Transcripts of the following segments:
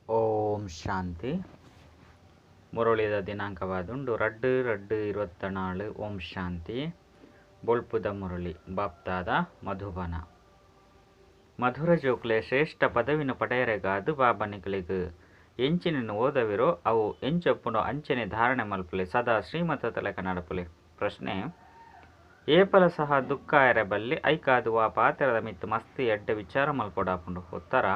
ಓಂ ಶಾಂತಿ. ಮುರಳಿದ ದಿನಾಂಕವಾದುಂಡು 2/2/24. ಓಂ ಶಾಂತಿ. ಬೊಳ್ಪುದ ಮುರಳಿ, ಬಾಪ್ತಾದ ಮಧುಬನ. ಮಧುರ ಜೋಕ್ಲೆ ಶ್ರೇಷ್ಠ ಪದವಿನ ಪಡೆಯರೆಗಾದು ಬಾಬನಿಕಲಿಗ್ ಎಂಚಿನ ಓದವಿರೋ ಅವು ಎಂಚೊಪ್ಪುನೋ ಅಂಚನೆ ಧಾರಣೆ ಮಲ್ಪುಲೆ, ಸದಾ ಶ್ರೀಮತ ತಲಕ ನಡಪುಲೆ. ಪ್ರಶ್ನೆ: ಏಪಲ ಸಹ ದುಃಖ ಆಯರೆ ಬಲ್ಲಿ ಐಕಾದು ವಾ ಪಾತ್ರದ ಮಿತ್ತು ಮಸ್ತ್ ಎಡ್ಡೆ ವಿಚಾರ ಮಲ್ಪೊಡಾಪುಂಡು. ಉತ್ತರ: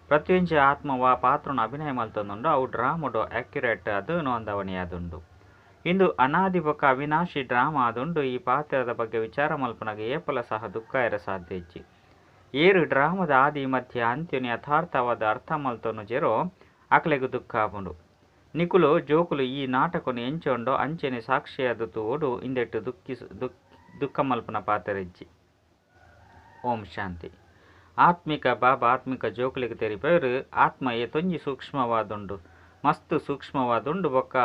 ಪ್ರತಿಯೊಂಜಿ ಆತ್ಮ ವಾ ಪಾತ್ರನು ಅಭಿನಯ ಮಲ್ತೊಂದುಂಡು ಅವು ಡ್ರಾಮಡು ಆಕ್ಯುರೇಟ್ ಅದು ನೋಂದವಣಿಯಾದುಂಡು. ಇಂದು ಅನಾದಿ ಬೊಕ್ಕ ಅವಿನಾಶಿ ಡ್ರಾಮ ಆದುಂಡು. ಈ ಪಾತ್ರದ ಬಗ್ಗೆ ವಿಚಾರ ಮಲ್ಪುನಗ ಏಪಲ ಸಹ ದುಃಖ ಆಯರೆ ಸಾಧ್ಯ ಇಜ್ಜಿ. ಏರು ಡ್ರಾಮದ ಆದಿ ಮಧ್ಯ ಅಂತ್ಯನಿ ಯಥಾರ್ಥವಾದ ಅರ್ಥ ಮಲ್ತೊನು ಜೆರೋ ಅಕ್ಲೆಗ್ ದುಃಖ ಆಪುಂಡು. ನಿಕುಲು ಜೋಕುಲು ಈ ನಾಟಕನು ಎಂಚೊಂಡೋ ಅಂಚೆನೆ ಸಾಕ್ಷಿಯಾದ ತೂವೊಡು. ಇಂದೆಟ್ ದುಃಖ ಮಲ್ಪುನ ಪಾತ್ರ ಇಜ್ಜಿ. ಓಂ ಶಾಂತಿ. ಆತ್ಮಿಕ ಬಾಬಾ ಆತ್ಮಿಕ ಜೋಕುಲಿಗೆ ತೆರಿಪೇರು ಆತ್ಮ ಏತೊಂಜಿ ಸೂಕ್ಷ್ಮವಾದುಂಡು, ಮಸ್ತ್ ಸೂಕ್ಷ್ಮವಾದುಂಡು. ಬೊಕ್ಕ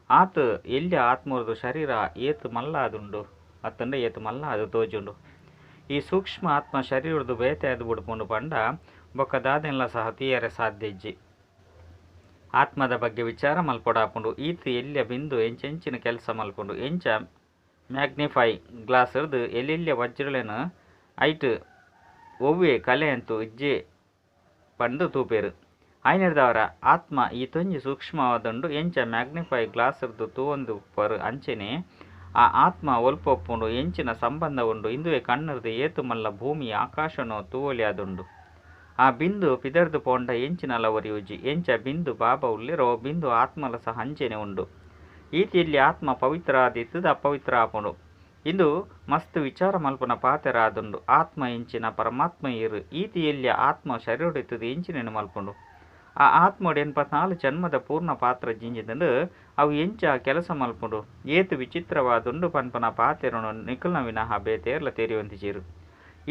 ಆತ ಎಲ್ಲಿ ಆತ್ಮರದು ಶರೀರ ಏತು ಮಲ್ಲಾದುಂಡು ಅತ್ತಂಡ ಏತು ಮಲ್ಲ ಅದು ತೋಜುಂಡು. ಈ ಸೂಕ್ಷ್ಮ ಆತ್ಮ ಶರೀರದು ಬೇತೆ ಅದು ಬುಡ್ಪುಂಡು ಪಂಡ ಬೊಕ್ಕ ದಾದೆನ್ಲ ಸಹ ತೀಯರೆ ಸಾಧ್ಯ ಇಜ್ಜಿ. ಆತ್ಮದ ಬಗ್ಗೆ ವಿಚಾರ ಮಲ್ಪೊಡಾಪುಂಡು. ಈತ ಎಲ್ಲಿಯ ಬಿಂದು ಎಂಚೆಂಚಿನ ಕೆಲಸ ಮಲ್ಪುಂಡು. ಎಂಚ ಮ್ಯಾಗ್ನಿಫೈ ಗ್ಲಾಸ್ರ್ದು ಎಲ್ಲೆಲ್ಲಿಯ ವಜ್ರಲೇನು ಐಟ್ ಒವ್ವೆ ಕಲೆ ಅಂತೂ ಇಜ್ಜೆ ಪಂದು ತೂಪೇರು. ಆಯ್ನೆರ್ದವರ ಆತ್ಮ ಈ ತೊಂಜಿ ಸೂಕ್ಷ್ಮವಾದುಂಡು. ಎಂಚ ಮ್ಯಾಗ್ನಿಫೈ ಗ್ಲಾಸ್ರ್ದು ತೂವೊಂದು ಪರು ಅಂಚೆನೆ ಆ ಆತ್ಮ ಒಲ್ಪೊಪ್ಪುಂಡು, ಎಂಚಿನ ಸಂಬಂಧ ಉಂಡು. ಇಂದುವೆ ಕಣ್ಣರ್ದು ಏತು ಮಲ್ಲ ಭೂಮಿ ಆಕಾಶನು ತೂವೊಲಿಯಾದುಂಡು. ಆ ಬಿಂದು ಪಿದರ್ದು ಪೋಂಡ ಎಂಚಿನಲ ಒರಿಯುಜಿ. ಎಂಚ ಬಿಂದು ಬಾಬಾ ಉಲ್ಲಿರೋ ಬಿಂದು ಆತ್ಮಲ ಸಹ ಅಂಚೆನೆ ಉಂಡು. ಈತಿಯಲ್ಲಿ ಆತ್ಮ ಪವಿತ್ರ ಆದಿತ್ತದ ಅಪವಿತ್ರ ಆಪುಂಡು. ಇಂದು ಮಸ್ತ್ ವಿಚಾರ ಮಲ್ಪುನ ಪಾತೆರ ಆದುಂಡು. ಆತ್ಮ ಎಂಚಿನ ಪರಮಾತ್ಮ ಇರು. ಈತಿಯಲ್ಲಿ ಆತ್ಮ ಶರೀರಡಿತ್ತದ ಎಂಚಿನ ಮಲ್ಪುಂಡು. ಆ ಆತ್ಮಡು 84 ಜನ್ಮದ ಪೂರ್ಣ ಪಾತ್ರ ಜಿಂಜಿದಂಡು ಅವು ಎಂಚ ಕೆಲಸ ಮಲ್ಪುಂಡು. ಏತು ವಿಚಿತ್ರವಾದುಂಡು ಪನ್ಪನ ಪಾತೆರನು ನಿಕಲ್ನ ವಿನಃ ಬೇತೇರ್ಲ ತೆರಿಯೊಂದಿಜೀರು.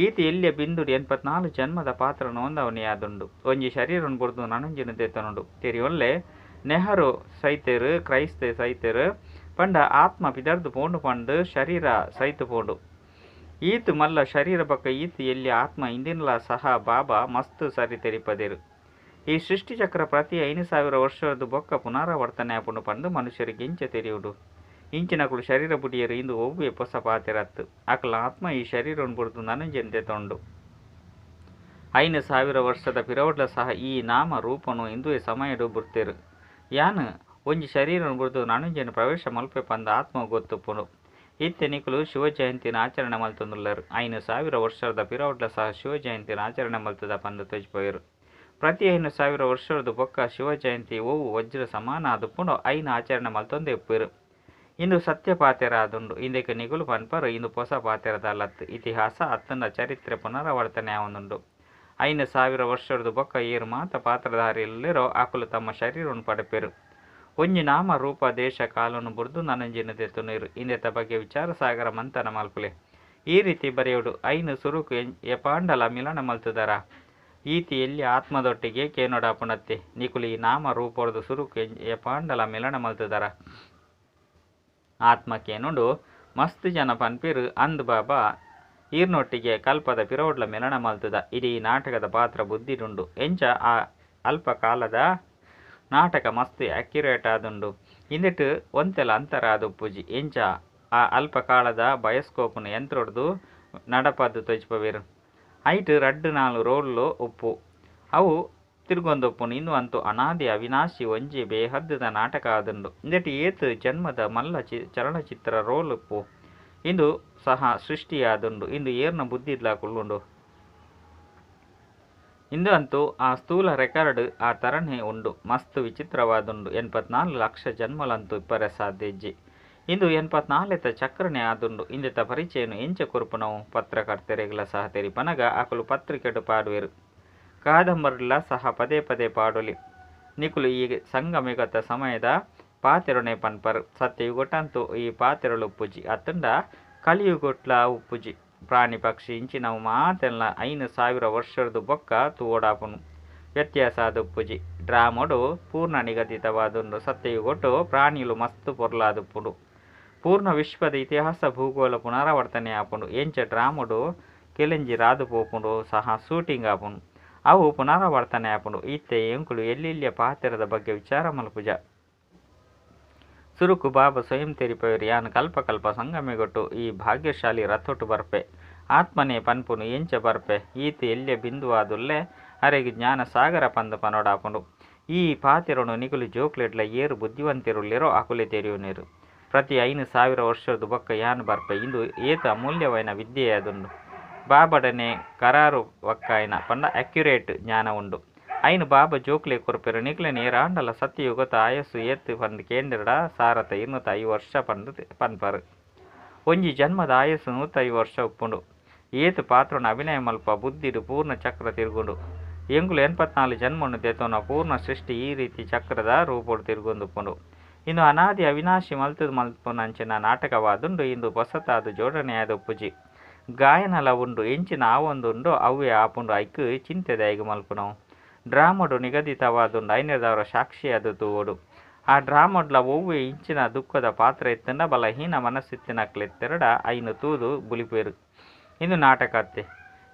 ಈತ ಎಲ್ಲಿಯ ಬಿಂದುಡು 84 ಜನ್ಮದ ಪಾತ್ರ ನೋಂದವನಿಯಾದುಂಡು. ಒಂಜಿ ಶರೀರನು ಬುರ್ದು ನನಂಜಿನ ದೇತನುಂಡು ತೆರಿಯೊಲ್ಲೆ. ನೆಹರು ಸೈತೆರು, ಕ್ರೈಸ್ತೆ ಸೈತೆರು ಪಂಡ ಆತ್ಮ ಪಿದರ್ದು ಪೋಂಡು ಪಂಡು ಶರೀರ ಸೈತು ಪೋಂಡು. ಈತು ಮಲ್ಲ ಶರೀರ ಬೊಕ್ಕ ಈತು ಎಲ್ಲಿ ಆತ್ಮ ಇಂದಿನಲ ಸಹ ಬಾಬಾ ಮಸ್ತ್ ಸರಿ ತೆರಿಪದೇರು. ಈ ಸೃಷ್ಟಿಚಕ್ರ ಪ್ರತಿ 5000 ವರ್ಷದ ಬೊಕ್ಕ ಪುನರಾವರ್ತನೆ ಆಪುಂಡು ಪಂದು ಮನುಷ್ಯರಿಗೆ ಇಂಚ ತೆರಿಯುಡು. ಇಂಚಿನಕುಲು ಶರೀರ ಬುಡಿಯರು. ಇಂದು ಒವ್ವೆ ಪೊಸ ಪಾತೆರತ್ತು. ಅಕಲ ಆತ್ಮ ಈ ಶರೀರವನ್ನು ಬುಡ್ದು ನನಂಜೆಂತೆ ತೊಂಡು. 5000 ವರ್ಷದ ಪಿರವಡ್ಲ ಸಹ ಈ ನಾಮ ರೂಪನು ಇಂದುವೆ ಸಮಯಡು ಬುಡ್ತೇರು. ಯಾನ್ ಒಂಜಿ ಶರೀರವನ್ನು ಬುಡ್ದು ನನಂಜೆನ್ ಪ್ರವೇಶ ಮಲ್ಪೆ ಪಂದ ಆತ್ಮ ಗೊತ್ತುಪ್ಪುಂಡು. ಇತ್ತೆ ನಿಕುಲು ಶಿವಜಯಂತಿನ ಆಚರಣೆ ಮಲ್ತೊಂದುಲ್ಲರು. 5000 ವರ್ಷದ ಪಿರವಡ್ಲ ಸಹ ಶಿವಜಯಂತಿನ ಆಚರಣೆ ಮಲ್ತದ ಪಂದು ತೋಜಿಪೋಯರು. ಪ್ರತಿ 5000 ವರ್ಷದ ಬೊಕ್ಕ ಶಿವಜಯಂತಿ ಓವು ವಜ್ರ ಸಮಾನ ಆದುಪ್ಪುಂಡು ಐನ ಆಚರಣೆ ಮಲ್ತೊಂದೇ ಉಪ್ಪೇರು. ಇಂದು ಸತ್ಯ ಪಾತೆರ ಆದುಂಡು. ಇಂದಕ್ಕೆ ನಿಗುಲು ಪನ್ಪರು ಇಂದು ಪೊಸ ಪಾತೆರದ ಅಲ್ಲತ್ತು. ಇತಿಹಾಸ ಅತ್ತಂಡ ಚರಿತ್ರೆ ಪುನರಾವರ್ತನೆ ಆವೊಂದುಂಡು. 5000 ವರ್ಷದ ಬೊಕ್ಕ ಏರು ಮಾತ ಪಾತ್ರಧಾರಿಯಲ್ಲಿರೋ ಆಕುಲು ತಮ್ಮ ಶರೀರವನ್ನು ಪಡೆಪೇರು. ಒಂಜಿ ನಾಮ ರೂಪ ದೇಶ ಕಾಲನ್ನು ಬುರ್ದು ನನಂಜಿನ ದೆತ್ತುನೀರು. ಇಂದೆತ ಬಗ್ಗೆ ವಿಚಾರ ಸಾಗರ ಮಂಥನ ಮಲ್ಪುಲೆ. ಈ ರೀತಿ ಬರೆಯೋಡು. ಐನು ಸುರುಕು ಎಪಾಂಡಲ ಮಿಲನ ಮಲ್ತುದರ ಈತಿ ಎಲ್ಲಿ ಆತ್ಮದೊಟ್ಟಿಗೆ ಕೇನೊಡಾಪುಣತ್ತೆ. ನಿಕುಲು ಈ ನಾಮ ರೂಪೊರ್ದು ಸುರುಕು ಎಪಾಂಡಲ ಮಿಲನ ಮಲ್ತುದರ ಆತ್ಮಕ್ಕೇನುಂಡು. ಮಸ್ತ್ ಜನ ಪನ್ಪಿರು ಅಂದ್ ಬಾಬಾ ಈರ್ನೊಟ್ಟಿಗೆ ಕಲ್ಪದ ಪಿರೋಡ್ಲ ಮಿಲನ ಮಲ್ತುದ. ಇಡೀ ನಾಟಕದ ಪಾತ್ರ ಬುದ್ಧಿಡುಂಡು. ಎಂಚ ಆ ಅಲ್ಪ ಕಾಲದ ನಾಟಕ ಮಸ್ತ್ ಆಕ್ಯುರೇಟ್ ಆದುಂಡು. ಇಂದೆಟ್ ಒಂತೆಲ ಅಂತರ ಆದುಪ್ಪುಜಿ. ಎಂಚ ಆ ಅಲ್ಪ ಕಾಲದ ಬಯೋಸ್ಕೋಪ್ನ ಯಂತ್ರೊಡ್ದು ನಡಪಾದು ತೋಜಿಪವೇರು. ಐಟ್ 2 4 ರೋಲ್ಲು ಉಪ್ಪು ಅವು ತಿರುಗೊಂದುಪ್ಪುನು. ಇಂದು ಅಂತೂ ಅನಾದಿ ಅವಿನಾಶಿ ಒಂಜಿ ಬೇಹದ್ದುದ ನಾಟಕ ಆದುಂಡು. ಇಂದೆಟ್ ಏತ್ ಜನ್ಮದ ಮಲ್ಲ ಚಲನಚಿತ್ರ ರೋಲ್ ಉಪ್ಪು. ಇಂದು ಸಹ ಸೃಷ್ಟಿಯಾದುಂಡು. ಇಂದು ಏರ್ನ ಬುದ್ಧಿಡ್ಲ ಕುಲ್ಲುಂಡು. ಇಂದು ಅಂತೂ ಆ ಸ್ಥೂಲ ರೆಕಾರ್ಡ್ ಆ ತರನೇ ಉಂಡು. ಮಸ್ತ್ ವಿಚಿತ್ರವಾದುಂಡು. 84 ಲಕ್ಷ ಜನ್ಮಲಂತೂ ಇಪ್ಪರೆ ಸಾಧ್ಯ ಇಜ್ಜಿ. ಇಂದು 84ತ ಚಕ್ರನೇ ಆದುಂಡು. ಇಂದೆತ ಪರಿಚಯನು ಎಂಚ ಕೊರ್ಪುನವು ಪತ್ರಕರ್ತರೆಗ್ಲ ಸಹ ತೆರಿಪನಗ ಅಕುಲು ಪತ್ರಿಕೆಡು ಪಾಡುವೆರು. ಕಾದಂಬರಿಲ ಸಹ ಪದೇ ಪದೇ ಪಾಡೊಲಿ. ನಿಕುಲು ಈ ಸಂಗಮಿಗತ ಸಮಯದ ಪಾತೆರೊನೆ ಪನ್ಪರು. ಸತ್ಯಯುಗೊಟ್ಟಂತೂ ಈ ಪಾತೆರಳು ಉಪ್ಪುಜಿ ಅತ್ತಂಡ ಕಲಿಯುಗೊಟ್ಲ ಉಪ್ಪುಜಿ. ಪ್ರಾಣಿ ಪಕ್ಷಿ ಇಂಚಿನವು ಮಾತೆಲ್ಲ 5000 ವರ್ಷದ ಬೊಕ್ಕ ತೂವೊಡಾಪುನು. ವ್ಯತ್ಯಾಸ ಆದುಪ್ಪುಜಿ. ಡ್ರಾಮಡು ಪೂರ್ಣ ನಿಗದಿತವಾದುಂಡು. ಸತ್ಯಯುಗೊಟ್ಟು ಪ್ರಾಣಿಲು ಮಸ್ತ್ ಪೊರ್ಲಾದುಪ್ಪುಂಡು. ಪೂರ್ಣ ವಿಶ್ವದ ಇತಿಹಾಸ ಭೂಗೋಳ ಪುನರಾವರ್ತನೆ ಆಪುಂಡು. ಎಂಚ ಡ್ರಾಮಡು ಕೆಲೆಂಜಿ ರಾದು ಪೋಪುಂಡು ಸಹ ಶೂಟಿಂಗ್ ಆಪುಂಡು. ಅವು ಪುನರಾವರ್ತನೆ ಆಪುಂಡು. ಇತ್ತೆ ಎಂಕುಲು ಎಲ್ಲಿಲ್ಲಿಯ ಪಾತೆರದ ಬಗ್ಗೆ ವಿಚಾರ ಮಲ್ಪುಜ. ಸುರುಕು ಬಾಬಾ ಸ್ವಯಂ ತೆರಿಪವೆರ್ ಯಾನ್ ಕಲ್ಪ ಕಲ್ಪ ಸಂಗಮಯುಗೊಟ್ಟು ಈ ಭಾಗ್ಯಶಾಲಿ ರಥೊಟು ಬರ್ಪೆ. ಆತ್ಮನೇ ಪನ್ಪುನು ಎಂಚ ಬರ್ಪೆ. ಈತ್ ಎಲ್ಯ ಬಿಂದುವಾದುಲ್ಲೆ ಅರೆಗ್ ಜ್ಞಾನ ಸಾಗರ ಪಂದ್ ಪನೊಡಾಪುಂಡು. ಈ ಪಾತೆರೊನು ನಿಕುಲು ಜೋಕ್ಲೆಡ್ಲ ಏರ್ ಬುದ್ಧಿವಂತೆರುಲ್ಲೆರೋ ಅಕುಲೇ ತೆರಿಯೊನ್ವೆರ್. ಪ್ರತಿ 5000 ವರ್ಷೊರ್ದು ಬೊಕ್ಕ ಯಾನ್ ಬರ್ಪೆ. ಇಂದು ಏತ್ ಅಮೂಲ್ಯವಾಯಿನ ವಿದ್ಯೆಯಾದುಂಡು. ಬಾಬಡನೆ ಕರಾರು ಪಕ್ಕಾಯಿನ ಪಂಡ ಅಕ್ಯುರೇಟ್ ಜ್ಞಾನ ಉಂಡು. ಐನ್ ಬಾಬಾ ಜೋಕ್ಲೆಗ್ ಕೊರ್ಪೆರ್. ನಿಕ್ಲೆನ್ ಏರಾಂಡಲ ಸತ್ಯಯುಗತ ಆಯಸ್ಸು ಏತ್ ಪಂದ್ ಕೇಂಡೆರ್ಡ ಸಾರತ 250 ವರ್ಷ ಪಂದ್ ಪನ್ಪರ್. ಒಂಜಿ ಜನ್ಮದ ಆಯಸ್ಸು 150 ವರ್ಷ ಉಪ್ಪುಂಡು. ಏತ್ ಪಾತ್ರನ ಅಭಿನಯ ಮಲ್ಪ ಬುದ್ಧಿಡ್ ಪೂರ್ಣ ಚಕ್ರ ತಿರುಗುಂಡು. ಎಂಕುಲು 84 ಜನ್ಮನು ದೆತೊನ ಪೂರ್ಣ ಸೃಷ್ಟಿ ಈ ರೀತಿ ಚಕ್ರದ ರೂಪೊಡು ತಿರುಗೊಂದುಪ್ಪುಂಡು. ಇಂದು ಅನಾದಿ ಅವಿನಾಶಿ ಮಲ್ತದ್ ಮಲ್ಪುನಂಚಿನ ನಾಟಕವಾದುಂಡು. ಇಂದು ಪೊಸತಾದ ಜೋಡಣೆಯಾದ ಉಪ್ಪುಜಿ. ಗಾಯನಲ ಉಂಡು. ಎಂಚಿನ ಆವೊಂದುಂಡೋ ಅವ್ವೇ ಆಪುಂಡು. ಐಕ್ ಚಿಂತೆ ದಾಯೆಗ್ ಮಲ್ಪುನವು. ಡ್ರಾಮಡು ನಿಗದಿತವಾದುಂಡು. ಐನೆರ್ದಾವರ ಸಾಕ್ಷಿಯಾದ್ ತೂವೊಡು. ಆ ಡ್ರಾಮಡ್ಲ ಒವ್ವೆ ಇಂಚಿನ ದುಃಖದ ಪಾತ್ರ ಇತ್ತ್ಂಡ ಬಲಹೀನ ಮನಸ್ಸಿತ್ತಿನಕ್ಲೆತ್ತೆರಡ ಐನ್ ತೂದು ಬುಲಿಪೆರ್. ಇಂದು ನಾಟಕ ಅತ್ತೆ.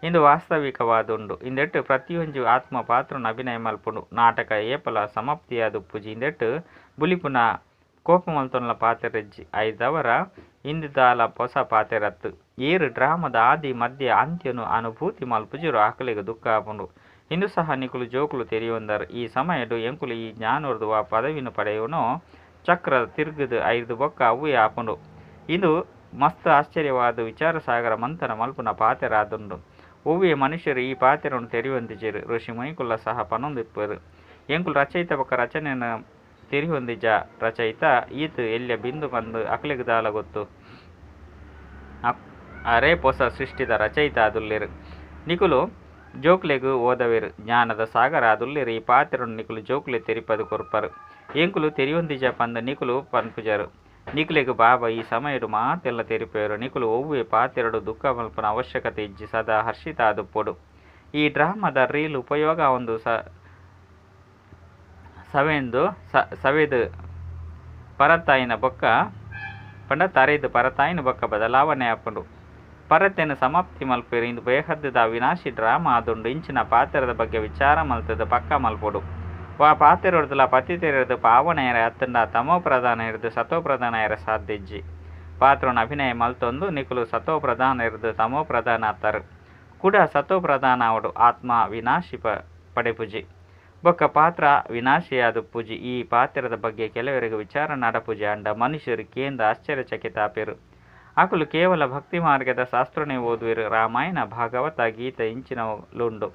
ಇಂದು ವಾಸ್ತವಿಕವಾದುಂಡು. ಇಂದೆಟ್ ಪ್ರತಿಯೊಂಜಿ ಆತ್ಮ ಪಾತ್ರನ ಅಭಿನಯ ಮಲ್ಪುಂಡು. ನಾಟಕ ಏಪಲ ಸಮಾಪ್ತಿಯಾದ್ ಉಪ್ಪುಜಿ. ಇಂದೆಟ್ ಬುಲಿಪುನ ಕೋಪ ಮಲ್ತೊನ್ಲ ಪಾತೆರಜ್ಜಿ. ಐದವರ ಇಂದುದಾಲ ಪೊಸ ಪಾತೆರತ್ತು. ಏರ್ ಡ್ರಾಮದ ಆದಿ ಮಧ್ಯ ಅಂತ್ಯನು ಅನುಭೂತಿ ಮಲ್ಪುಜೆರೋ ಅಕಲೆಗ್ ದುಃಖ ಆಪುಂಡು. ಇಂದು ಸಹ ನಿಕುಲು ಜೋಕುಲು ತೆರಿಯೊಂದರ್. ಈ ಸಮಯಡ್ ಎಂಕುಲು ಈ ಜ್ಞಾನೊರ್ದು ವಾ ಪದವಿನ ಪಡೆಯುವನೋ ಚಕ್ರ ತಿರುಗುದು ಐರ್ದು ಬೊಕ್ಕ ಅವ್ವೇ ಆಪುಂಡು. ಇಂದು ಮಸ್ತ್ ಆಶ್ಚರ್ಯವಾದ ವಿಚಾರ ಸಾಗರ ಮಂಥನ ಮಲ್ಪುನ ಪಾತೆರಾದುಂಡು. ಒವ್ವೇ ಮನುಷ್ಯರು ಈ ಪಾತೆರನ್ನು ತೆರಿಯೊಂದಿಜೆರ್. ಋಷಿ ಮುನಿಕುಲ ಸಹ ಪನೊಂದಿಪ್ಪೆರ್. ಎಂಕುಲು ರಚಯಿತ ಬೊಕ್ಕ ರಚನೆಯನ್ನು ತೆರಿಯೊಂದಿಜ. ರಚಯಿತ ಈತ್ ಎಲ್ಯ ಬಿಂದು ಪಂದ್ ಅಕ್ಲೆಗ್ ದಾಲ ಗೊತ್ತು. ಅರೇ ಪೊಸ ಸೃಷ್ಟಿದ ರಚಯಿತ ಆದುಲ್ಲೆರ್. ನಿಕುಲು ಜೋಕ್ಲೆಗ್ ಓದವೆರ್. ಜ್ಞಾನದ ಸಾಗರ ಆದುಲ್ಲೆರ್. ಈ ಪಾತೆರೊನು ನಿಕುಲು ಜೋಕುಲೇ ತೆರಿಪಾದ್ ಕೊರ್ಪರ್. ಎಂಕುಲು ತೆರಿಯೊಂದಿಜ ಪಂದ್ ನಿಕುಲು ಪನ್ಪುಜರ್. ನಿಕ್ಲೆಗ್ ಬಾಬಾ ಈ ಸಮಯಡ್ ಮಾತೆನ್ಲ ತೆರಿಪಾವೆರ್. ನಿಕುಲು ಒವ್ವೇ ಪಾತೆರಡ್ ದುಃಖ ಮಲ್ಪುನ ಅವಶ್ಯಕತೆ ಇಜ್ಜಿ ಸದಾ ಹರ್ಷಿತ ಆದುಪ್ಪೊಡು. ಈ ಡ್ರಾಮಾದ ರೀಲ್ ಉಪಯೋಗ ಆವೊಂದು ಸವೆಂದು ಸವೆದು ಪರತಾಯಿನ ಬೊಕ್ಕ ಪಂಡ ತರೆದು ಪರತಾಯಿನ ಬೊಕ್ಕ ಬದಲಾವಣೆ ಆಪುಂಡು. ಪರತೆನ್ ಸಮಾಪ್ತಿ ಮಲ್ಪೆರ್. ಇಂದು ಬೇಹದ್ದುದ ಅವಿನಾಶಿ ಡ್ರಾಮಾ ಆದುಂಡು. ಇಂಚಿನ ಪಾತೆರದ ಬಗ್ಗೆ ವಿಚಾರ ಮಲ್ತದ ಪಕ್ಕ ಮಲ್ಪೊಡು. ವಾ ಪಾತೆರೊರ್ದುಲ ಪತಿತೆರೆರ್ದ್ ಪಾವನೆಯರ ಅತ್ತಂಡ ತಮೋ ಪ್ರಧಾನ ಇರ್ದ್ ಸತೋ ಪ್ರಧಾನ ಆಯೆರೆ ಸಾಧ್ಯ ಇಜ್ಜಿ. ಪಾತ್ರನ ಅಭಿನಯ ಮಲ್ತೊಂದು ನಿಕುಲು ಸತೋ ಪ್ರಧಾನ ಇರ್ದ್ ತಮೋ ಪ್ರಧಾನ ಆತರ್. ಕುಡ ಸತೋ ಪ್ರಧಾನ ಆವೊಡು. ಆತ್ಮ ವಿನಾಶಿ ಪಡೆಪುಜಿ. ಬೊಕ್ಕ ಪಾತ್ರ ವಿನಾಶಿಯಾದುಪ್ಪುಜಿ. ಈ ಪಾತ್ರದ ಬಗ್ಗೆ ಕೆಲವರಿಗೆ ವಿಚಾರ ನಡಪುಜಿ. ಅಂಡ ಮನುಷ್ಯರು ಕೇಂದ್ರ ಆಶ್ಚರ್ಯಚಕಿತ ಆಪೆರ್. ಅಕುಲು ಕೇವಲ ಭಕ್ತಿ ಮಾರ್ಗದ ಶಾಸ್ತ್ರನೇ ಓದುವೆರು. ರಾಮಾಯಣ ಭಾಗವತ ಗೀತೆ ಇಂಚಿನವುಲುಂಡು.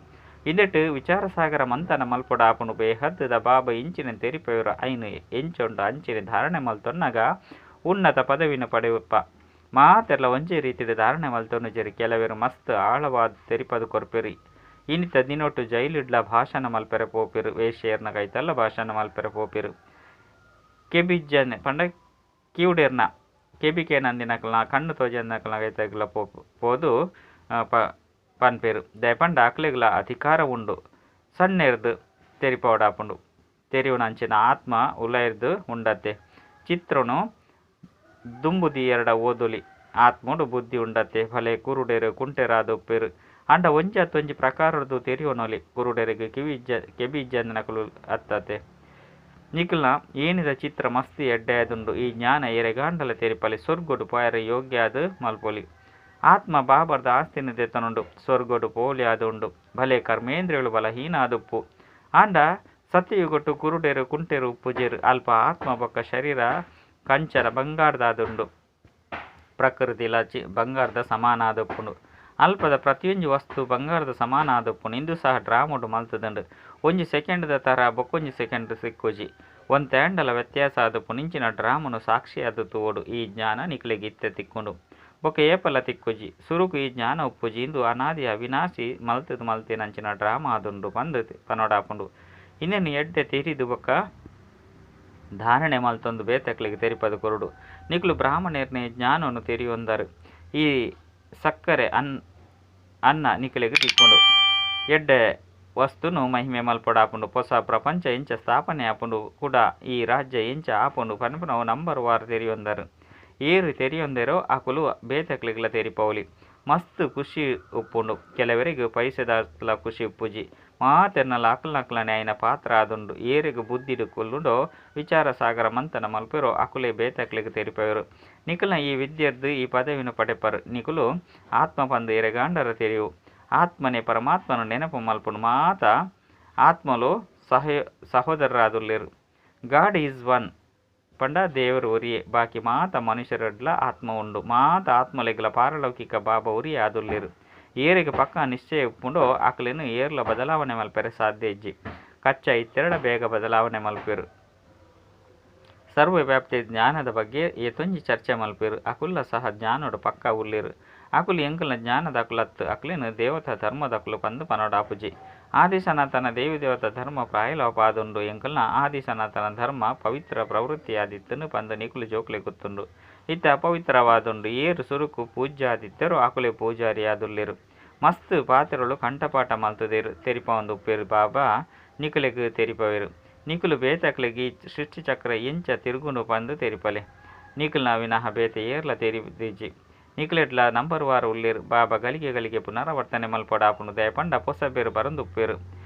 ಇಂದೆಟ್ ವಿಚಾರಸಾಗರ ಮಂಥನ ಮಲ್ಪೊಡಾಪುಂಡು. ಬೇಹದ್ದುದ ಬಾಬಾ ಇಂಚಿನ ತೆರಿಪೆವರು. ಐನ್ ಎಂಚೊಂಡು ಅಂಚಿನ ಧಾರಣೆ ಮಲ್ತೊನ್ನಗ ಉನ್ನತ ಪದವಿನ ಪಡೆಯುಪ್ಪ. ಮಾತೆರ್ಲ ಒಂಜೇ ರೀತಿಡ್ ಧಾರಣೆ ಮಲ್ತೊನ್ನುಜೆರ್. ಕೆಲವೆರ್ ಮಸ್ತ್ ಆಳವಾದ್ ತೆರಿಪಾದ್ ಕೊರ್ಪೆರ್. ಇನಿತ ದಿನೊಟು ಜೈಲಿಡ್ಲ ಭಾಷಣ ಮಲ್ಪೆರೆ ಪೋಪೆರ್. ವೇಶ್ಯೆರ್ನ ಕೈತಲ್ಲ ಭಾಷಣ ಮಲ್ಪೆರೆ ಪೋಪೆರ್. ಕೆಬಿಜ್ಜನೆ ಪಂಡ ಕಿವುಡೆರ್ನ ಕೆಬಿ ಕೇನಂದಿನಕಲ್ನ ಕಣ್ಣು ತೋಜಂದಿನಕಲ್ನ ಕೈತಗ್ಲ ಪೋದು ಪನ್ಪೆರ್. ದಾಯೆ ಪಂಡ ಅಕ್ಲೆಗ್ಲ ಅಧಿಕಾರ ಉಂಡು. ಸಣ್ಣೆರ್ದ್ ತೆರಿಪಾವೊಡಾಪುಂಡು. ತೆರಿಯುನಂಚಿನ ಆತ್ಮ ಉಲೈರ್ದ್ ಉಂಡತೆ. ಚಿತ್ರನು ದುಂಬುದೀಯೆರಡ ಓದೊಲಿ. ಆತ್ಮಡು ಬುದ್ಧಿ ಉಂಡತೆ. ಭಲೆ ಕುರುಡೆರ್ ಕುಂಟೆರಾದ್ ಉಪ್ಪೆರ್. ಅಂಡ ಒಂಜತ್ತೊಂಜಿ ಪ್ರಕಾರದ್ದು ತೆರಿಯೊನೊಲಿ. ಕುರುಡೆರೆಗ್ ಕಿವಿ ಇಜ್ಜ ಕೆಬಿ ಇಜ್ಜಂದಿನಕುಲು ಅತ್ತತೆ. ನಿಕಲ್ನ ಏನಿದ ಚಿತ್ರ ಮಸ್ತ್ ಎಡ್ಡೆಯಾದುಂಡು. ಈ ಜ್ಞಾನ ಏರೆಗಾಂಡಲ ತೆರಿಪಾಲೆ. ಸ್ವರ್ಗಡ್ ಪೋಯೆರೆ ಯೋಗ್ಯ ಆದ್ ಮಲ್ಪೊಲಿ. ಆತ್ಮ ಬಾಬರ್ದ ಆಸ್ತಿನ ದೆತೊನುಂಡು. ಸ್ವರ್ಗಡ್ ಪೋಲಿ ಆದುಂಡು. ಭಲೆ ಕರ್ಮೇಂದ್ರಿಯಗಳು ಬಲಹೀನ ಆದುಪ್ಪು. ಆಂಡ ಸತ್ಯಯುಗಟ್ಟು ಕುರುಡೆರು ಕುಂಟೆರು ಉಪ್ಪುಜೆರ್. ಅಲ್ಪ ಆತ್ಮ ಬೊಕ್ಕ ಶರೀರ ಕಂಚನ ಬಂಗಾರ್ದಾದುಂಡು. ಪ್ರಕೃತಿಲ ಬಂಗಾರ್ದ ಸಮಾನ ಆದುಪ್ಪುಂಡು. ಅಲ್ಪದ ಪ್ರತಿಯೊಂಜಿ ವಸ್ತು ಬಂಗಾರದ ಸಮಾನ ಆದುಪ್ಪುಂಡು. ಇಂದು ಸಹ ಡ್ರಾಮಡ್ ಮಲ್ತುದುಂಡು. ಒಂಜಿ ಸೆಕೆಂಡ್ದ ತರ ಬೊಕ್ಕೊಂಜಿ ಸೆಕೆಂಡ್ ಸಿಕ್ಕುಜಿ. ಒಂತೆ ಆಂಡಲ ವ್ಯತ್ಯಾಸ ಆದುಪ್ಪುಂಡು. ಇಂಚಿನ ಡ್ರಾಮನು ಸಾಕ್ಷಿಯಾದ್ ತೂವೊಡು. ಈ ಜ್ಞಾನ ನಿಕ್ಲೆಗ್ ಇತ್ತೆ ತಿಕ್ಕುಂಡು. ಬೊಕ್ಕ ಏಪಲ ತಿಕ್ಕುಜಿ. ಸುರುಕು ಈ ಜ್ಞಾನ ಉಪ್ಪುಜಿ. ಇಂದು ಅನಾದಿ ಅವಿನಾಶಿ ಮಲ್ತದ್ ಮಲ್ತಿನಂಚಿನ ಡ್ರಾಮಾ ಆದುಂಡು ಪಂದ್ ಪನೊಡಾಪುಂಡು. ಇಂದೆನ್ ಎಡ್ಡೆ ತೆರಿದು ಬೊಕ್ಕ ಧಾರಣೆ ಮಲ್ತೊಂದು ಬೇತೆಕ್ಲೆಗ್ ತೆರಿಪಾದ್ ಕೊರೊಡು. ನಿಕುಲು ಬ್ರಾಹ್ಮಣೆರ್ನೆ ಜ್ಞಾನೊನು ತೆರಿಯೊಂದರ್. ಈ ಸಕ್ಕರೆ ಅನ್ನ ನಿಕಲೆಗ್ ತಿಕ್ಕುಂಡು. ಎಡ್ಡೆ ವಸ್ತುನು ಮಹಿಮೆ ಮಲ್ಪೊಡಾಪುಂಡು. ಪೊಸ ಪ್ರಪಂಚ ಎಂಚ ಸ್ಥಾಪನೆ ಆಪುಂಡು ಕುಡ ಈ ರಾಜ್ಯ ಎಂಚ ಆಪುಂಡು ಪನ್ಪುನವು ನಂಬರ್ ವಾರ್ ತೆರಿಯೊಂದರ್. ಏರ್ ತೆರಿಯೊಂದೆರೋ ಅಕುಲು ಬೇತೆಕ್ಲೆಗ್ಲ ತೆರಿಪಾವೊಲಿ. ಮಸ್ತ್ ಖುಷಿ ಉಪ್ಪುಂಡು. ಕೆಲವರಿಗೆ ಪೈಸೆದಾತ್ಲ ಖುಷಿ ಉಪ್ಪುಜಿ. ಮಾತೆರ್ನಲ ಅಕಲ್ನಕ್ಲನೆ ಆಯಿನ ಪಾತ್ರ ಆದುಂಡು. ಏರೆಗ್ ಬುದ್ಧಿಡ್ ಕುಲ್ಲುಂಡೋ ವಿಚಾರ ಸಾಗರ ಮಂಥನ ಮಲ್ಪೆರೋ ಅಕುಲೇ ಬೇತೆಕ್ಲೆಗ್ ತೆರಿಪಾವೆರ್. ನಿಕಲ್ನ ಈ ವಿದ್ಯೆರ್ದ್ ಈ ಪದವಿನ್ ಪಡೆಪರ್. ನಿಕುಲು ಆತ್ಮ ಪಂದ್ ಎರೆಗಾಂಡಲ ತೆರಿಯು. ಆತ್ಮನೇ ಪರಮಾತ್ಮನ ನೆನಪು ಮಲ್ಪುನು. ಮಾತ ಆತ್ಮಲು ಸಹೋದರರಾದುಲ್ಲೆರ್. ಗಾಡ್ is one ಪಂಡ ದೇವರು ಒರಿಯೇ. ಬಾಕಿ ಮಾತ ಮನುಷ್ಯರೆಡ್ಲ ಆತ್ಮ ಉಂಡು. ಮಾತ ಆತ್ಮಲೆಗ್ಲ ಪಾರಲೌಕಿಕ ಬಾಬಾ ಒರಿಯೇ ಆದುಲ್ಲೆರ್. ಏರೆಗ್ ಪಕ್ಕಾ ನಿಶ್ಚಯ ಉಪ್ಪುಂಡೋ ಅಕ್ಲೆನ್ ಏರ್ಲ ಬದಲಾವಣೆ ಮಲ್ಪೆರೆ ಸಾಧ್ಯ ಇಜ್ಜಿ. ಕಚ್ಚಾ ಇತ್ತೆರಡ ಬೇಗ ಬದಲಾವಣೆ ಮಲ್ಪೆರು. ಸರ್ವವ್ಯಾಪ್ತಿ ಜ್ಞಾನದ ಬಗ್ಗೆ ಏತೊಂಜಿ ಚರ್ಚೆ ಮಲ್ಪೆರು. ಅಕುಲ್ಲ ಸಹ ಜ್ಞಾನೋಡು ಪಕ್ಕಾ ಉಲ್ಲೆರ್. ಅಕುಲು ಎಂಕಲ್ನ ಜ್ಞಾನದ ಅಕುಲತ್. ಅಕ್ಲೆನ್ ದೇವತಾ ಧರ್ಮದಕುಲು ಪಂದ್ ಪನೊಡಾಪುಜಿ. ಆದಿ ಸನಾತನ ದೇವಿ ದೇವತಾ ಧರ್ಮ ಪ್ರಾಯಲೋಪ ಆದುಂಡು. ಎಂಕಲ್ನ ಆದಿ ಸನಾತನ ಧರ್ಮ ಪವಿತ್ರ ಪ್ರವೃತ್ತಿಯಾದಿತ್ತುಂಡು ಪಂದ್ ನಿಕುಲು ಜೋಕ್ಲೆಗ್ ಗೊತ್ತುಂಡು. ಇತ್ತೆ ಅಪವಿತ್ರವಾದುಂಡು. ಏರ್ ಸುರುಕು ಪೂಜ್ಯ ಆದಿತ್ತೆರೋ ಅಕುಲೇ ಪೂಜಾರಿಯಾದುಲ್ಲೆರ್. ಮಸ್ತ್ ಪಾತೆರೊಲು ಕಂಠಪಾಠ ಮಲ್ತುದೆರ್ ತೆರಿಪಾವೊಂದುಪ್ಪೆರ್. ಬಾಬಾ ನಿಕಲೆಗ್ ತೆರಿಪಾವೆರ್. ನಿಕುಲು ಬೇತೆಕ್ಲೆಗ್ ಈ ಸೃಷ್ಟಿ ಚಕ್ರ ಎಂಚ ತಿರುಗುಂಡು ಪಂದ್ ತೆರಿಪಾಲೆ. ನಿಕಲ್ನ ವಿನಃ ಬೇತೆ ಏರ್ಲ ತೆರಿದಿಜ್ಜಿ. ನಿಕಲೆಡ್ಲ ನಂಬರ್ ವಾರ್ ಉಲ್ಲೆರ್. ಬಾಬಾ ಗಳಿಗೆ ಗಳಿಗೆ ಪುನರಾವರ್ತನೆ ಮಲ್ಪೊಡಾಪುಂಡು. ದಾಯೆ ಪಂಡ ಪೊಸಬೆರ್ ಬರೊಂದುಪ್ಪೆರ್.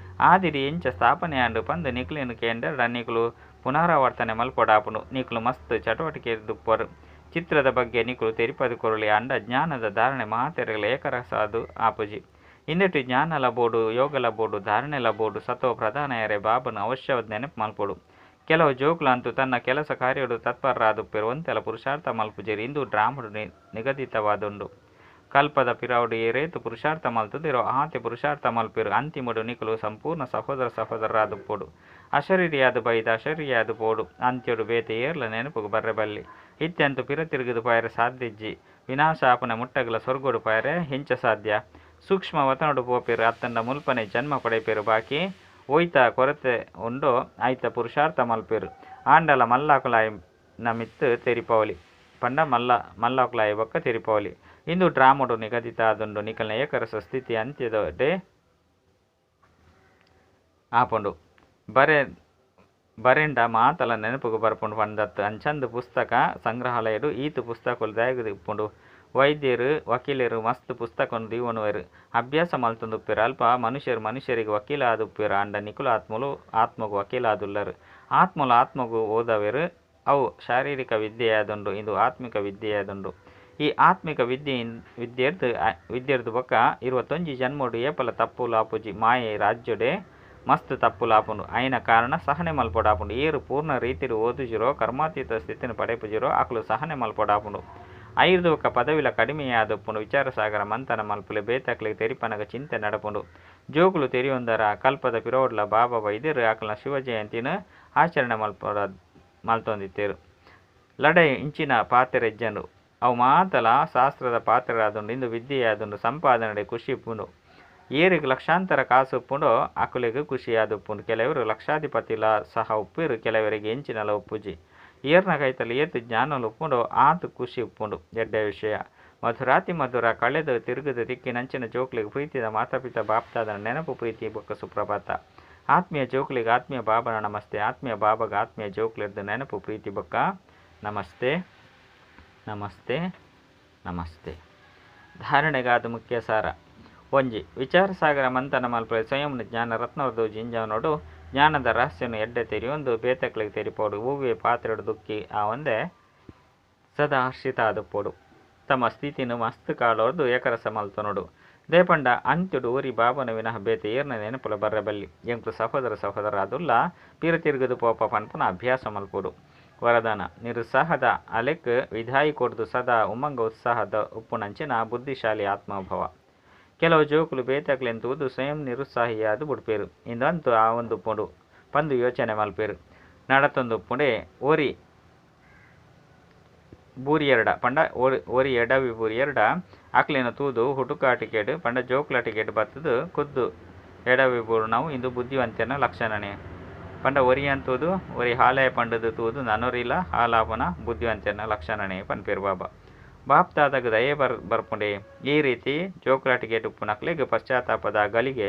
ಆದಿಡ್ ಎಂಚ ಸ್ಥಾಪನೆ ಆಂಡ್ ಪಂದ್ ನಿಕ್ಲೆನ್ ಕೇಂಡರ್ಡ ನಿಕುಲು ಪುನರಾವರ್ತನೆ ಮಲ್ಪೊಡಾಪುಂಡು. ನಿಕುಲು ಮಸ್ತ್ ಚಟುವಟಿಕೆಡ್ ಉಪ್ಪರ್. ಚಿತ್ರದ ಬಗ್ಗೆ ನಿಕುಲು ತೆರಿಪಾದ್ ಕೊರೊಲಿ. ಆಂಡ ಜ್ಞಾನದ ಧಾರಣೆ ಮಾತೆರೆಗ್ಲ ಏಕರಸಾದ್ ಆಪುಜಿ. ಇಂದೆಟ್ ಜ್ಞಾನಲ ಬೋಡು, ಯೋಗಲ ಬೋಡು, ಧಾರಣೆಲ ಬೋಡು. ಸತೋ ಪ್ರಧಾನ ಯಾರೆ ಬಾಬನ್ ಅವಶ್ಯವಾದ್ ನೆನಪು ಮಲ್ಪೊಡು. ಕೆಲವು ಜೋಕುಲು ಅಂತೂ ತನ್ನ ಕೆಲಸ ಕಾರ್ಯಡ್ ತತ್ಪರರಾದುಪ್ಪೆರ್. ಒಂತೆಲ ಪುರುಷಾರ್ಥ ಮಲ್ಪುಜೆರ್. ಇಂದು ಡ್ರಾಮಾಡ್ ನಿಗದಿತವಾದುಂಡು. ಕಲ್ಪದ ಪಿರಾವುಡು ಏರೇತ್ ಪುರುಷಾರ್ಥ ಮಲ್ತುದೆರೋ ಆತೆ ಪುರುಷಾರ್ಥ ಮಲ್ಪೆರ್. ಅಂತಿಮಡ್ ನಿಕುಲು ಸಂಪೂರ್ಣ ಸಹೋದರ ಸಹೋದರರಾದುಪ್ಪೊಡು. ಅಶರೀರಿಯಾದ್ ಬೈದ್ ಅಶರೀರಿಯಾದ್ ಪೋಡು. ಅಂತ್ಯೊಡು ಬೇತೆ ಏರ್ಲ ನೆನಪುಗು ಬರ್ರೆ ಬಲ್ಲಿ. ಇತ್ತೆ ಅಂತೂ ಪಿರ ತಿರುಗುದು ಪೋಯೆರೆ ಸಾಧ್ಯ ಇಜ್ಜಿ. ವಿನಾಶ ಆಪುನ ಮುಟ್ಟಗಲ ಸ್ವರ್ಗಡ್ ಪೋಯೆರೆ ಎಂಚ ಸಾಧ್ಯ. ಸೂಕ್ಷ್ಮ ವತನಡ್ ಪೋಪೆರ್ ಅತ್ತಂಡ ಮುಲ್ಪನೆ ಜನ್ಮ ಪಡೆಪೆರ್. ಬಾಕಿ ಒಯ್ತ ಕೊರತೆ ಉಂಡೋ ಐತ ಪುರುಷಾರ್ಥ ಮಲ್ಪೆರ್. ಆಂಡಲ ಮಲ್ಲಾಕುಲಾಯಿನ ಮಿತ್ತ್ ತೆರಿಪಾವೊಲಿ. ಪಂಡ ಮಲ್ಲ ಮಲ್ಲಾಕುಲಾಯಿ ಬೊಕ್ಕ ತೆರಿಪಾವೊಲಿ. ಇಂದು ಡ್ರಾಮಾಡ್ ನಿಗದಿತ ಆದುಂಡು. ನಿಕಲ್ನ ಏಕರಸ ಸ್ಥಿತಿ ಅಂತ್ಯದಡೆ ಆಪುಂಡು. ಬರೆ ಬರೆಂಡ ಮಾತಲ ನೆನಪುಗು ಬರ್ಪುಂಡು ಪಂದತ್. ಅಂಚಂದ್ ಪುಸ್ತಕ ಸಂಗ್ರಹಾಲಯಡ್ ಈತ್ ಪುಸ್ತಕಲು ದಾಯೆಗ್ ಇಪ್ಪುಂಡು. ವೈದ್ಯೆರ್ ವಕೀಲೆರ್ ಮಸ್ತ್ ಪುಸ್ತಕನ್ ದೀವೊನುವೆರ್. ಅಭ್ಯಾಸ ಮಲ್ತೊಂದುಪ್ಪೆರ್. ಅಲ್ಪ ಮನುಷ್ಯೆರ್ ಮನುಷ್ಯೆರೆಗ್ ವಕೀಲ ಆದುಪ್ಪೆರ್. ಆಂಡ ನಿಕುಲು ಆತ್ಮಲು ಆತ್ಮಗ್ ವಕೀಲ ಆದುಲ್ಲರ್. ಆತ್ಮಲು ಆತ್ಮಗ್ ಓದಾವೆರ್. ಅವು ಶಾರೀರಿಕ ವಿದ್ಯೆಯಾದುಂಡು. ಇಂದು ಆತ್ಮಿಕ ವಿದ್ಯೆಯಾದುಂಡು. ಈ ಆತ್ಮಿಕ ವಿದ್ಯೆ ವಿದ್ಯೆರ್ದ್ ವಿದ್ಯೆರ್ದ್ ಬೊಕ್ಕ 21 ಜನ್ಮಡ್ ಏಪಲ ತಪ್ಪುಲು ಆಪುಜಿ. ಮಾಯೆ ರಾಜ್ಯಡೆ ಮಸ್ತ್ ತಪ್ಪುಲು ಆಪುಂಡು. ಐನ ಕಾರಣ ಸಹನೆ ಮಲ್ಪೊಡಾಪುಂಡು. ಏರ್ ಪೂರ್ಣ ರೀತಿಡ್ ಓದುಜಿರೋ ಕರ್ಮಾತೀತ ಸ್ಥಿತಿನ್ ಪಡೆಪುಜಿರೋ ಅಕುಲು ಸಹನೆ ಮಲ್ಪೊಡಾಪುಂಡು. ಐರ್ದ್ ಬೊಕ್ಕ ಪದವಿಲ ಕಡಿಮೆಯಾದುಪ್ಪುಂಡು. ವಿಚಾರ ಸಾಗರ ಮಂಥನ ಮಲ್ಪುಲೆ. ಬೇತೆಕ್ಲೆಗ್ ತೆರಿಪನಗ ಚಿಂತೆ ನಡಪುಂಡು. ಜೋಕುಲು ತೆರಿಯೊಂದರ ಕಲ್ಪದ ಪಿರವುಡ್ಲ ಬಾಬಾ ಬೈದೆರ್ ಅಕಲ್ನ ಶಿವ ಜಯಂತಿನ ಆಚರಣೆ ಮಲ್ಪೊಡ ಮಲ್ತೊಂದಿತ್ತೆರ್. ಲಡಾಯಿ ಇಂಚಿನ ಪಾತೆರ ಇಜ್ಜಂಡು. ಅವು ಮಾತಲ ಶಾಸ್ತ್ರದ ಪಾತೆರ ಆದುಂಡು. ಇಂದು ವಿದ್ಯೆಯಾದುಂಡು. ಸಂಪಾದನೆಡೆ ಖುಷಿ ಇಪ್ಪುಂಡು. ಏರೆಗ್ ಲಕ್ಷಾಂತರ ಕಾಸು ಉಪ್ಪುಂಡೋ ಅಕುಲೆಗ್ ಖುಷಿ ಆದುಪ್ಪುಂಡು. ಕೆಲವರು ಲಕ್ಷಾಧಿಪತಿಲ ಸಹ ಉಪ್ಪೆರ್. ಕೆಲವರಿಗೆ ಎಂಚಿನಲ ಉಪ್ಪುಜಿ. ಏರ್ನ ಕೈತಲ್ ಏತ್ ಜ್ಞಾನಲು ಉಪ್ಪುಂಡೋ ಆತ್ ಖುಷಿ ಉಪ್ಪುಂಡು. ಎಡ್ಡೆ ವಿಷಯ. ಮಧುರಾತಿ ಮಧುರ ಕಳೆದು ತಿರುಗುದು ತಿಕ್ಕಿನಂಚಿನ ಜೋಕ್ಲೆಗ್ ಪ್ರೀತಿದ ಮಾತಾಪಿತಾ ಬಾಪ್ದಾದನ ನೆನಪು ಪ್ರೀತಿ ಬೊಕ್ಕ ಸುಪ್ರಭಾತ. ಆತ್ಮೀಯ ಜೋಕ್ಲೆಗ್ ಆತ್ಮೀಯ ಬಾಬನ ನಮಸ್ತೆ. ಆತ್ಮೀಯ ಬಾಬಾಗ ಆತ್ಮೀಯ ಜೋಕ್ಲೆರ್ದ್ ನೆನಪು ಪ್ರೀತಿ ಬೊಕ್ಕ ನಮಸ್ತೆ ನಮಸ್ತೆ ನಮಸ್ತೆ. ಧಾರಣೆಗಾದ ಮುಖ್ಯ ಸಾರ. ಒಂಜಿ ವಿಚಾರ ಸಾಗರ ಮಂಥನ ಮಲ್ಪಲೆ. ಸ್ವಯಂ ಜ್ಞಾನ ರತ್ನವರ್ಧ ಜಿಂಜಾವನೋಡು. ಜ್ಞಾನದ ರಹಸ್ಯನು ಎಡ್ಡೆ ತೆರಿಯೊಂದು ಬೇತೆಕ್ಲೆಗ್ ತೆರಿಪೋಡು. ಒವ್ವೇ ಪಾತ್ರೆಡ್ ದುಃಖಿ ಆವಂದೆ ಸದಾ ಹರ್ಷಿತ ಆದುಪ್ಪೊಡು. ತಮ್ಮ ಸ್ಥಿತಿನ್ ಮಸ್ತ್ ಕಾಲೊರ್ದು ಏಕರಸ ಮಲ್ತೊನೊಡು. ದಾಯೆ ಪಂಡ ಅಂತ್ಯೊಡು ಒರಿ ಬಾಬನ ವಿನಃ ಬೇತೆ ಏರ್ನ ನೆನಪುಲ ಬರ್ರೆ ಬಲ್ಲಿ. ಎಂಕುಲು ಸಹೋದರ ಸಹೋದರ ಆದುಲ್ಲ. ಪಿರ ತಿರುಗುದು ಪೋಪ ಪನ್ಪುನ ಅಭ್ಯಾಸ ಮಲ್ಪೊಡು. ವರದಾನ ನಿರುತ್ಸಾಹದ ಅಲೆಕ್ ವಿದಾಯ ಕೊರ್ದು ಸದಾ ಉಮಂಗ ಉತ್ಸಾಹದ ಉಪ್ಪುನಂಚಿನ ಬುದ್ಧಿಶಾಲಿ ಆತ್ಮಭವ. ಕೆಲವು ಜೋಕುಲು ಬೇತೆಕ್ಲೆನ್ ತೂದು ಸ್ವಯಂ ನಿರುತ್ಸಾಹಿಯಾದ್ ಬುಡ್ಪೆರ್. ಇಂದಂತೂ ಆವೊಂದುಪ್ಪುಂಡು ಪಂದ್ ಯೋಚನೆ ಮಲ್ಪೆರ್. ನಡತೊಂದುಪ್ಪುಂಡೆ ಒರಿ ಬೂರಿಯೆರ್ಡ ಪಂಡ ಒರಿ ಎಡವಿ ಬೂರಿಯೆರ್ಡ ಅಕ್ಲೆನ್ ತೂದು ಹುಡುಕಾಟಿಕೆಡ್ ಪಂಡ ಜೋಕ್ಲಾಟಿಕೆಡ್ ಬತ್ತುದು ಖುದ್ದು ಎಡವಿ ಬೂರುನವು ಇಂದು ಬುದ್ಧಿವಂತೆರ್ನ ಲಕ್ಷಣನೇ. ಪಂಡ ಒರಿಯನ್ ತೂದು ಒರಿ ಹಾಳಾಯೆ ಪಂಡುದು ತೂದು ನನೊರಿಲ ಹಾಳಾಪುನ ಬುದ್ಧಿವಂತೆರ್ನ ಲಕ್ಷಣನೇ ಪನ್ಪೆರ್ ಬಾಬಾ. ಬಾಪ್ದಾದಾಗ್ ದಯೆ ಬರ್ಪುಂಡೆ. ಈ ರೀತಿ ಜೋಕ್ಲಾಟಿಕೆಡ್ ಉಪ್ಪುನಕ್ಲೆಗ್ ಪಶ್ಚಾತ್ತಾಪದ ಗಳಿಗೆ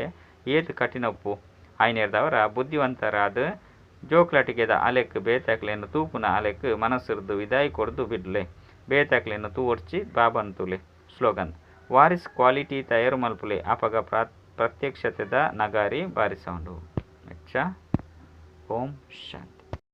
ಏತ್ ಕಠಿಣ ಉಪ್ಪು. ಐನೆರ್ದಾವರ ಬುದ್ಧಿವಂತರಾದ್ ಜೋಕ್ಲಾಟಿಕೆದ ಅಲೆಕ್ ಬೇತೆಕ್ಲೆನ್ ತೂಪುನ ಅಲೆಕ್ ಮನಸ್ಸುರ್ದು ವಿದಾಯ ಕೊರ್ದು ಬಿಡ್ಲೆ. ಬೇತೆಕ್ಲೆನ್ ತೂವೊಡ್ಚಿ ಬಾಬನ್ ತೂಲೆ. ಸ್ಲೋಗನ್, ವಾರಿಸ್ ಕ್ವಾಲಿಟಿ ತಯಾರು ಮಲ್ಪುಲೆ. ಅಪಗ ಪ್ರತ್ಯಕ್ಷತೆದ ನಗಾರಿ ಬಾರಿಸವುಂಡು. ಅಚ್ಚ, ಓಂ ಶಾಂತಿ.